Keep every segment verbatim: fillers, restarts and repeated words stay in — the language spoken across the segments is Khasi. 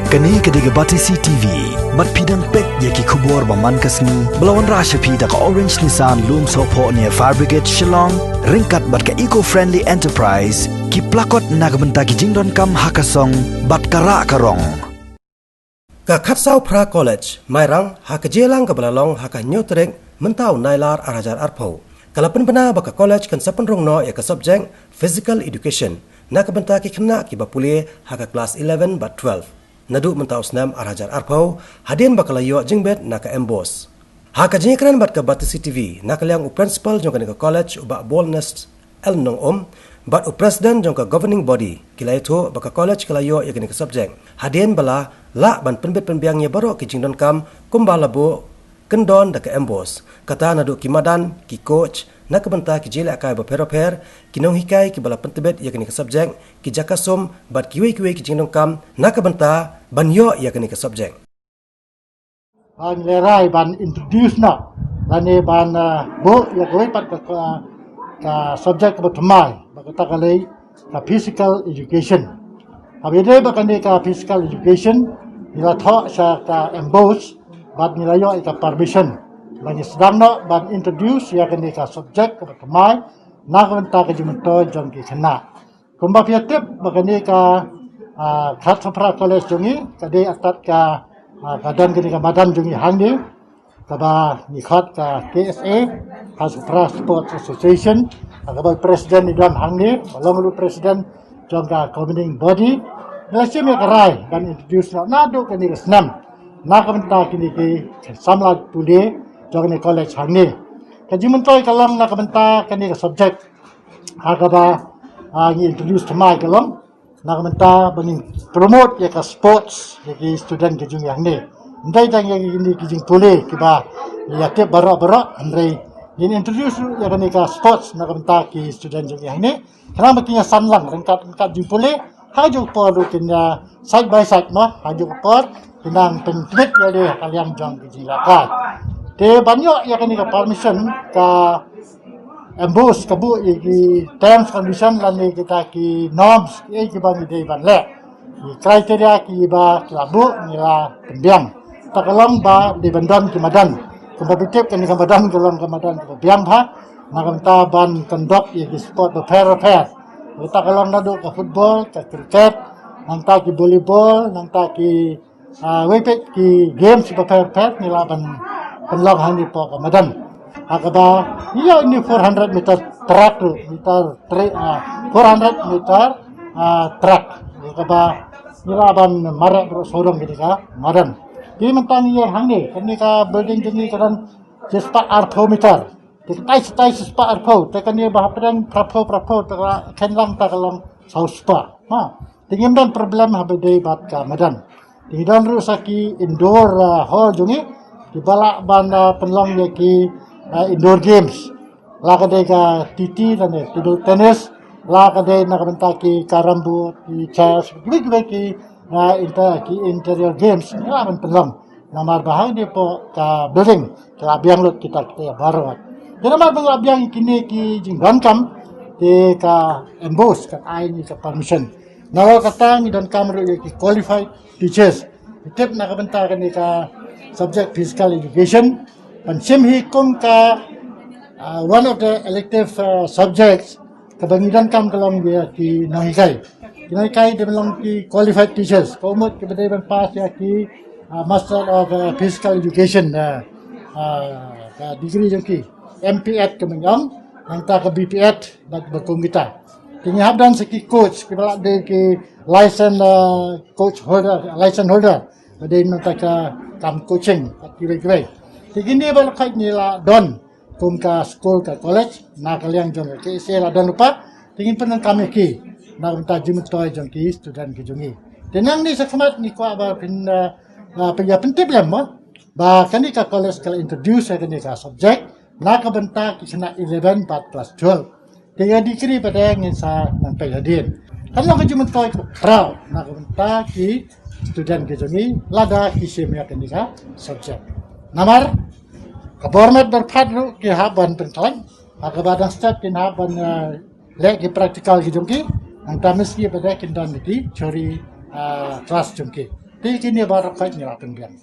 Kane ka dei ka Batesi T V. Bad phi dang peit ïa ki khubor ba man ka sngi ba la wanrah sha phi da ka Orange Nissan Lumsohphoh near Fire Brigade Shillong, ryngkat bad ka Eco Friendly Enterprise, ki plakot na ka bynta ki jingdonkam ha ka song bad ka rah ka rong. Ka Khatsawphra College Mairang, ha ka jingïalang kaba la long ha ka hynñiew tarik mynta u Naiïar ar hajar arphew, ka la pynbna ba ka college kan sa pynrung noh ïa ka subject Physical Education na ka bynta ki khynnah kiba pule ha ka klas eleven bad twelve, naduh mynta u snem ar hajar arphew, hadien ba ka la ïoh jingbit na ka MBOSE. Ha ka jingïakren bad ka Batesi T V, na ka liang u principal jong kane ka college, u Bah Boldness L Nongum, bad u president jong ka governing body, ki la ïathuh ba ka college ka la ïoh ïa kane ka subject hadien ba la lah ban pynbit pynbiang ïa baroh ki jingdonkam kumba la buh kyndon da ka MBOSE, kata naduh ki madan, ki coach na ka bynta ki jingïalehkai bapher bapher, ki nonghikai kiba la pyntbit ïa kane ka subject, ki jaka sum bad kiwei kiwei ki jingdonkam na ka bynta ban ïoh ïa kane ka subject. Ban lerai ban introduce noh lane ban, uh, buh ïa kawei pat ka, ka, ka subject kaba thymmai, ba kata ka lei ka Physical Education. Haba ïadei bad kane ka Physical Education, ngi la thoh sha ka MBOSE bad ngi la ïoh ïa ka permission ba ngin sdang noh ban introduce ïa kane ka subject kaba thymmai na ka bynta ka jingmyntoi jong ki khynnah. Kumba phi ïa tip ba kane ka, ah, Khatsawphra College jong ngi ka dei artat ka, ah, ka don kane ka madan jong ngi hangne, kaba ngi khot ka KSA, Khatsawphra Sports Association, kaba president i don hangne, ba long ruh president jong ka governing body. Ngi la shim ïa ka rai ban introduce noh naduh kane ka snem na ka bynta kine ki samla pule jong kane college hangne. Ka jingmyntoi ka long na ka bynta kane ka subject ha kaba, ah, ngi introduce thymmai ka long na ka bynta ba ngin promote ïa ka sports ïa ki student ki jong ngi hangne. Ym dei tang ïa kine ki jingpule kiba ïa tip baroh baroh, hynrei ngin introduce ïa kane ka sports na ka bynta ki student jong ngi hangne. Khnang ba kin ïa san lang ryngkat ryngkat jingpule, ha kajuh ka por ruh kin ïa side by side mo, ha kajuh ka por kin nang pyntbit ïa lade ha ka liang jong ki jingïalehkai. Te ban ïoh ïa kane ka permission, ka MBOSE ka buh ïa ki terms condition lane kita ki norms kiei kiba ngi dei ban leh. Ki criteria kiba ki la buh ngi la pynbiang. Ta ka long ba dei ban don ki madan. Kumba phi tip kane ka madan ka long ka madan kaba biang bha na ka bynta ban conduct ïa ki sport bapher bapher. Kata ka long naduh ka football, ka cricket, nangta ki volleyball, nangta ki, ah, wei pat ki games bapher bapher ngi lah ban pynlong hangne hapoh ka madan. Ha kaba ïa ini four hundred meter track ruh, meter track, ah, four hundred meter, ah, track. Kaba ngi lah ban mareh baroh sawdong kane ka madan. Te mynta ngi ïeng hangne, kane ka building jong ngi ka don shispah arphew meter. Te katai shatai shispah arphew, te kane ba hapdeng phraphew phraphew, te ka khein lang ta ka long saw spah. Ha, te ngim don problem haba dei bad ka madan. Te ngi don ruh sa ki indoor, ah, hall jong ngi kiba lah ban, ah, pynlong ïa ki, ah, indoor games. La ka dei ka TT lane table tennis, la ka dei na ka bynta ki carrom board, ki chess, kiwei kiwei ki, ah, inter-, ki interior games, ngi lah ban pynlong. Namar ba hangne hapoh ka building ka la biang lut kita kita ïa baroh. Te namar ba la biang kine ki jingdonkam, te ka MBOSE ka ai ngi ka permission. Nalor kata ngi donkam ruh ïa ki qualified teachers. Tip na ka bynta kane ka subject Physical Education, ban shim hi kum ka, ah, one of the elective, ah, subjects kaba ngi donkam ka long ïa ki nonghikai. Ki nonghikai dei ban long ki qualified teachers. Ka mut kiba dei ban pass ïa ki, ah, Master of, ah, Physical Education, ah, ah, ka degree jong ki. M.Ped ka mynjong, nangta ka B.Ped bad ba kum kita. Te ngi hap don sa ki coach kiba lah dei ki license, ah, coach holder, license holder. Ba dei nangta ka kam coaching bad kiwei kiwei. Te kine ba la khait ngi la don kum ka skul ka college, na ka liang jong ka KSA la don lypa, te ngin pyndonkam ïa ki na ka bynta jingmyntoi jong ki student ki jong ngi. Te nangne shakhmat ngi kwah ba phin, ah, ah, phin ïa pyntip lem mo ba kane ka college ka la introduce ïa kane ka subject na ka bynta ki khynnah eleven bad class twelve. Te ïa degree pat ngin sa nang peit hadien. Kan long ka jingmyntoi kaba khraw na ka bynta ki student ki jong ngi lada ki shim ïa kane ka subject. Namar ka bor met bor phad ruh ki hap ban pynkhlaiñ, ha kaba dang step kin hap ban, eh, leh ki practical ki jong ki, nangta mynstep pat kin don ki theory, eh, class jong ki. Te kine baroh ka ngi la pynbiang.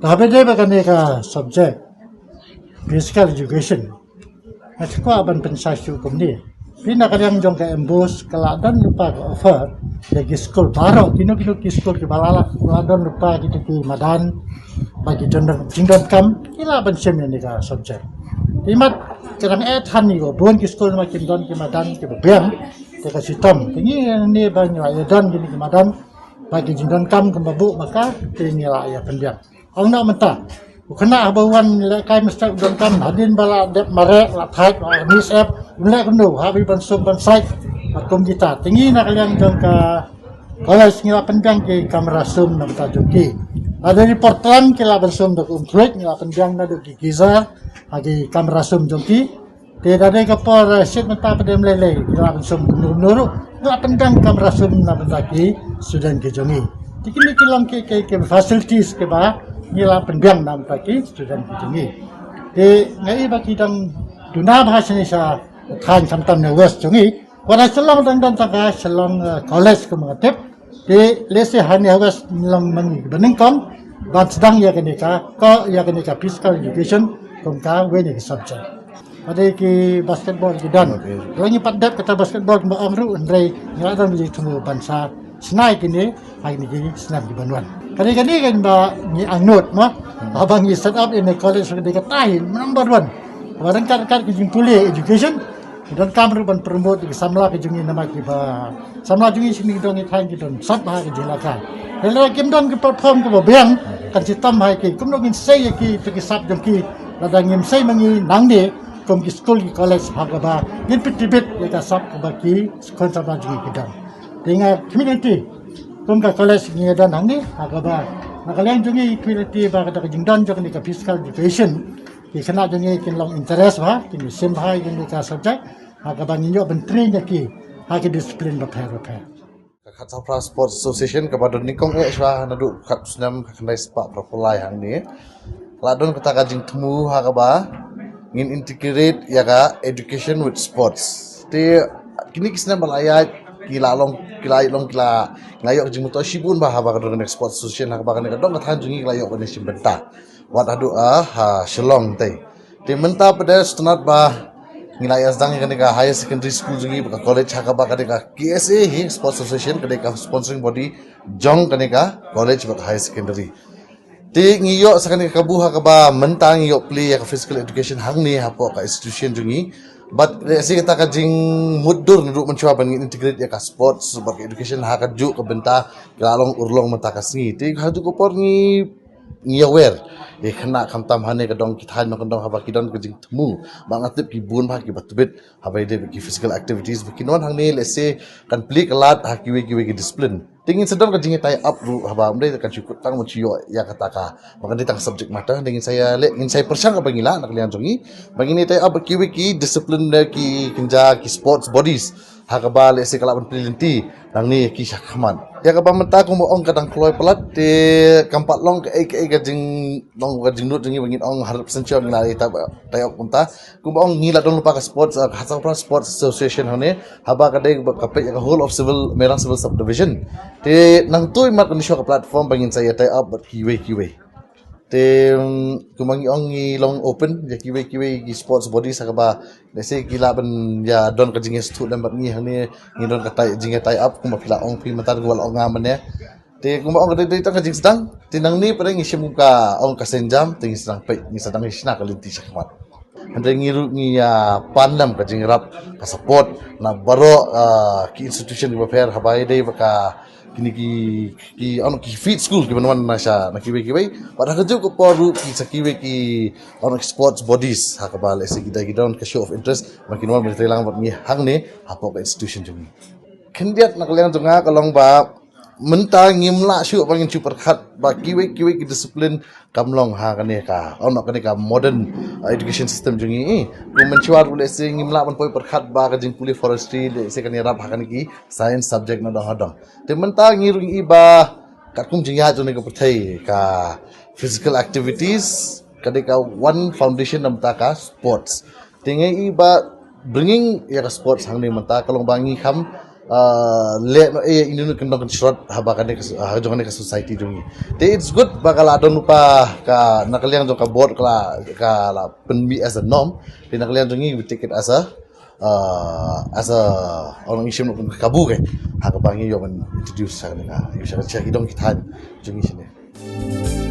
Te haba dei ba kane ka subject physical education, nga sngewkwah ban pynshai shuh kumne. Phi, na ka liang jong ka MBOSE ka la don lypa ka offer ïa ki skul baroh, kino kino ki skul kiba la lah, la don lypa kito ki madan ba ki jingdon, jingdonkam ki lah ban shim ïa kane ka subject. Te mat ka dang eh than ïa bun ki skul namar kim don ki madan kiba biang. Te ka shitom te ngi ne ba ngi la ïa don kine ki madan ba ki jingdonkam kumba buh ba ka te ngi la ïa pynbiang. Ong na mynta u khynnah haba wan lehkai mynstep donkam, hadien ba la dep mareh, la thait, la mih syep, un leh kumno? Haba ban sum ban sait bad kum kita. Te ngi na ka liang jong ka college ngi la pynbiang ki kamra sum na bynta jong ki. Lada dei por tlang ki lah ban sum da ka umkhluit, ngi la pynbiang naduh ki geyser ha ki kamra sum jong ki. Te da dei ka por, eh, shit mynta pat, dei ym lei lei ki lah ban sum kumno kumno ruh, ngi la pynbiang kamra sum na bynta ki student ki jong ngi. Te kine ki long ki, ki, ki facilities kiba ngi la pynbiang na bynta ki student ki jong ngi. Te nga i ba ki dang duna bha shane sha thaiñ, khamtam na West jong ngi. Wat ha Shillong dang don tang ka Shillong, eh, College kumba nga tip. Te lehse hangne ha West ngi long ma ngi ba nyngkong ban sdang ïa kane ka, ko ïa kane ka physical education kum kawei na ki subject. Bad ki basketball ki don. Lada ngi pat dep kata basketball kumba ong ruh, hynrei ngi la don ka jingthmu ban sa shna ïa kine ha kine ki snem ki ban wan. Kane kane kan ba ngi angnud mo. Haba ngi set up ïa kane college ka dei kata hi number one. Haba ryngkat ryngkat ki jingpule education, ngi donkam ruh ban promote ïa ki samla ki jong ngi namar kiba samla jong ngi shane ki don, ngi thaiñ ki don sap ha ki jingïalehkai. Lada kim don ki platform kiba biang, kan shitom ha ki. Kumno ngin sei ïa ki to ki sap jong ki lada ngim sei ma ngi nangne kum ki skul ki college ha kaba ngin pyntbit ïa ka sap kaba ki khun samla jong ngi ki don. Te nga khmih lynti kum ka college ngi don hangne ha kaba na ka liang jong ngi khmih lynti ba ka da ka jingdon jong kane ka physical education, ki khynnah jong ngi kin long interest bha, kin shim bha ïa kane ka subject ha kaba ngin ïoh ban train ïa ki ha ki discipline bapher bapher. Ka Khatsawphra Sports Association kaba don nyngkong eh shuwa naduh khatsnem khatkhyndai spah phraphew lai hangne, ka la don kata ka jingthmu ha kaba ngin integrate ïa ka education with sports. Te kine ki snem ba la ïaid ki la long, ki la long, ki la, ki la ïoh ka jingmyntoi shibun bha haba ka don kane ka Sports Association ha kaba kane ka dong ka thaiñ jong ngi ka la ïoh kane ka jingbynta. Wat haduh, ah, ha Shillong te. Te mynta pat de sngewtynnat ba ngi la ïa sdang ïa kane ka higher secondary school jong ngi bad ka college ha kaba kane ka K S A hi, Sports Association, kane ka sponsoring body jong kane ka college bad higher secondary. Te ngi ïoh sa kane ka kabu ha kaba mynta ngi ïoh plie ïa ka physical education hangne hapoh ka institution jong ngi. Bad lehse kata ka jingmutdur naduh mynshuwa ban ngin integrate ïa ka sports bad ka education ha kajuh ka bynta ka la long urlong mynta ka sngi. Te ha kajuh ka por ngi ngi aware ïa khynnah khamtam hangne ka dong ki thaiñ nongkyndong haba ki don ka jingthmu. Ba nga tip ki bun bha kiba tbit haba ïadei bad ki physical activities ba kin wan hangne lehse kan plie ka lad ha kiwei kiwei ki discipline. Te ngin sa don ka jingïa tie up ruh haba ym dei kan shu kut tang ban shu ïoh ïa kata ka, ba kan dei tang subject matter, te ngin sa ïa leh, ngin sa ïa pyrshang kaba ngi lah na ka liang jong ngi ba ngin ïa tie up bad kiwei ki discipline ne ki kynja ki sports bodies ha kaba lehse ka lah ban plie lynti nangne ki sha khmat. Ïa kaba mynta kumba ong ka dang kloi palat te kam pat long kaei kaei ka jing, long ka jinglut jong ngi ba ngin ong hundred percent sure ngi la ïa tie up, tie up kumta. Kumba ong ngi la don lypa ka sports, ah, Khatsawphra Sports Association hangne haba ka dei ba ka peit ïa ka whole of Civil, Mairang Civil Subdivision. Te nangta mat kan shuwa ka platform ba ngin sa ïa tie up bad kiwei kiwei. Te, mm, kumba ngi ong ngi long open ïa kiwei kiwei ki sports bodies ha kaba lehse ki lah ban ïa don ka jingïasngewthuh lem bad ngi hangne, ngi don ka tie, jingïa tie up kumba phi la ong phi mynta, kumba la ong nga mynne. Te kumba ong ka dei, dei tang ka jingsdang. Te nangne pat ngi shim ka ong ka sienjam, te ngi sdang peit, ngi sdang ïa shna ka lynti sha khmat. Hynrei ngi ruh ngi ïa pan lem ka jingïarap, ka support na baroh, ah, ki institution kiba pher haba ïadei bad ka kine ki, ki, ong ki feed school kiban wan na sha, na kiwei kiwei. Bad ha kajuh ka por ruh ki sa kiwei ki, ong ki sports bodies ha kaba lehse ki dei ki don ka show of interest ba kin wan ban trei lang bad ngi hangne hapoh ka institution jong ngi. Khyndiat na ka liang jong nga ka long ba mynta ngim lah shuh ba ngin shu pyrkhat ba kiwei kiwei ki discipline kam long ha kane ka, ong kane ka modern, uh, education system jong ngi. Kum mynshuwa ruh lehse ngim lah ban poi pyrkhat ba ka jingpule forestry lehse kan ïarap ha kane ki science subject na dong ha dong. Te mynta ngi ruh ngi i ba katkum jingïaid jong kane ka pyrthei, ka physical activities ka dei ka one foundation na bynta ka sports. Te ngi i ba bringing ïa ka sports hangne mynta ka long ba ngi kham, uh, leh noh ïa ino ino kyndong kynshlur haba kane ka, ha jong kane ka society jong ngi. Te it's good ba ka la don lypa ka na ka liang jong ka board ka la, ka la pynmih as a norm. Te na ka liang jong ngi we take it as a, uh, as a, ong ngi shim noh kum ka kabu ke ha kaba ngi ïoh ban introduce sha kane ka, ïoh sha ka, sha ki dong ki thaiñ jong ngi shane.